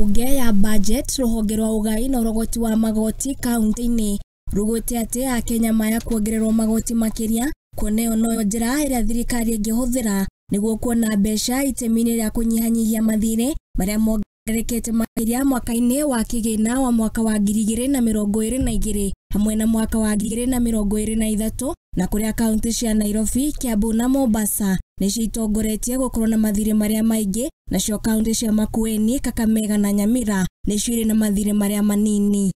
mbunge ya budget rũhonge rwa ũgai na ũrogoti wa magoti kaunti-inĩ rugwĩte atĩ Akenya maya kuongererwo magoti makĩria kuona ĩyo noyo njĩra ĩrĩa thirikari ĩngĩhũthĩra nĩguo kuona mbeca itemi-inĩ rĩa kũnyihanyihia mathirĩ marĩa mongererekete makĩria mwaka-inĩ wa kĩgĩna wa mwaka wa 2022 hamwe na mwaka wa 2023 na kũrĩa kaunti cia Nairobi, Kiambu na Mombasa nĩcio itongoretie gũkorwo na mathirĩ marĩa maingĩ, nacio kaunti cia Makueni, Kakamega na Nyamira nĩcio irĩ na mathirĩ marĩa manini.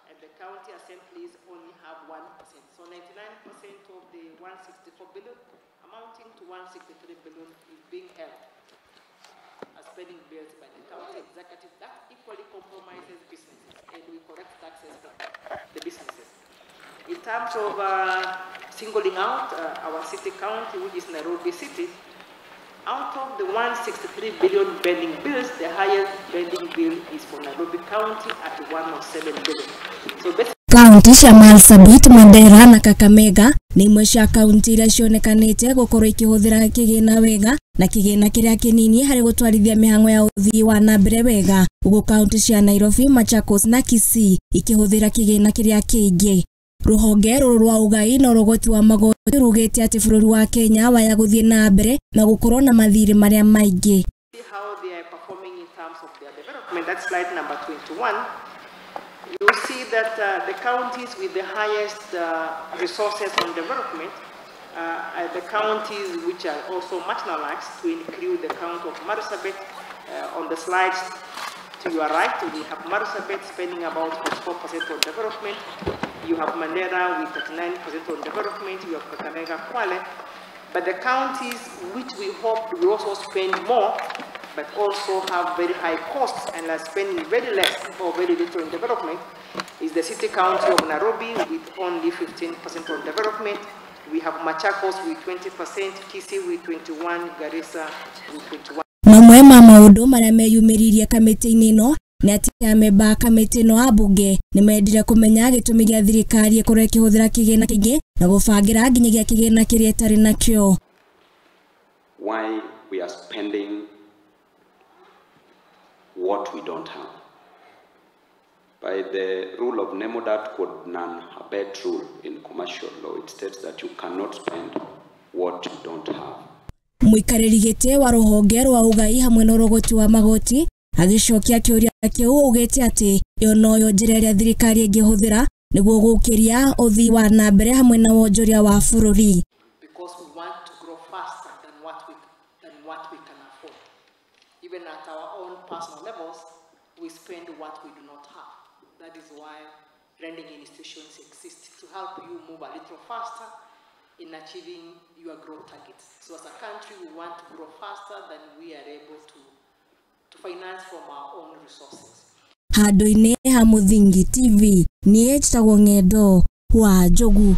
And the county assemblies only have 1%. So 99% of the 164 billion, amounting to 163 billion, is being held as spending bills by the county executive. That equally compromises businesses, and we collect taxes from the businesses. In terms of singling out our city county, which is Nairobi City, out of the 163 billion pending bills, the highest pending bill is for Nairobi County at 107 billion. So basically, kaunti cia Marsabit, Mandera na Kakamega nĩ imwe cia kaunti iria cionekanĩte gũkorwo ikĩhũthĩra kĩgĩna wega na kĩgĩna kĩrĩa kĩnini harĩ gũtwarithia mĩhang'o ya ũthii wa na mbere wega, ũguo kaunti cia Nairobi, Machakos na Kisii ikĩhũthĩra kĩgĩna kĩrĩa kĩingĩ. Rũhonge rũrũ rwa ũgai na ũrogoti wa magoti rugĩte atĩ bũrũri wa Kenya waya gũthiĩ na mbere na gũkorwo na mathirĩ marĩa maingĩ. How they are performing in terms of their development. That's slide number 21. You see that the counties with the highest resources on development are the counties which are also marginalized, to include the county of Marsabit. On the slides to your right, we have Marsabit spending about 44% on development. You have Mandera with 39% on development. You have Kakamega, Kwale. But the counties which we hope will also spend more, but also have very high costs and are spending very less or very little in development, is the city county of Nairobi with only 15% on development. We have Machakos with 20%, Kisii with 21, Garissa with 21. Mamwe ma maũndũ marĩa meyumĩririe kamĩtĩ-inĩ ĩno nĩ atĩ amemba a kamĩtĩ ĩno a mbunge nĩmendire kũmenya gĩtũmi gĩa thirikari ĩkorwo ĩkĩhũthĩra kĩgĩna kĩingĩ na gũbangĩra nginyagia kĩgĩna kĩrĩa ĩtarĩ nakĩo. Why we are spending what we don't have. By the rule of nemo dat quod non habet rule in commercial law, it states that you cannot spend what you don't have. Mũikarĩri gĩtĩ wa rũhonge rwa ũgai hamwe na ũrogoti wa magoti agĩcokia kĩũria kĩu augĩte atĩ ĩyo noyo njĩra ĩrĩa thirikari ĩngĩhũthĩra nĩguo gũkĩria ũthii wa na mbere hamwe na wonjoria wa bũrũri. Because we want to grow faster than what we can afford. Even at our own personal levels, we spend what we do not have. That is why lending institutions exist, to help you move a little faster in achieving your growth targets. So as a country, we want to grow faster than we are able to finance from our own resources. Handũ-inĩ ha Mũthingi TV, niĩ njĩtagwo Ng'endo wa Njogu.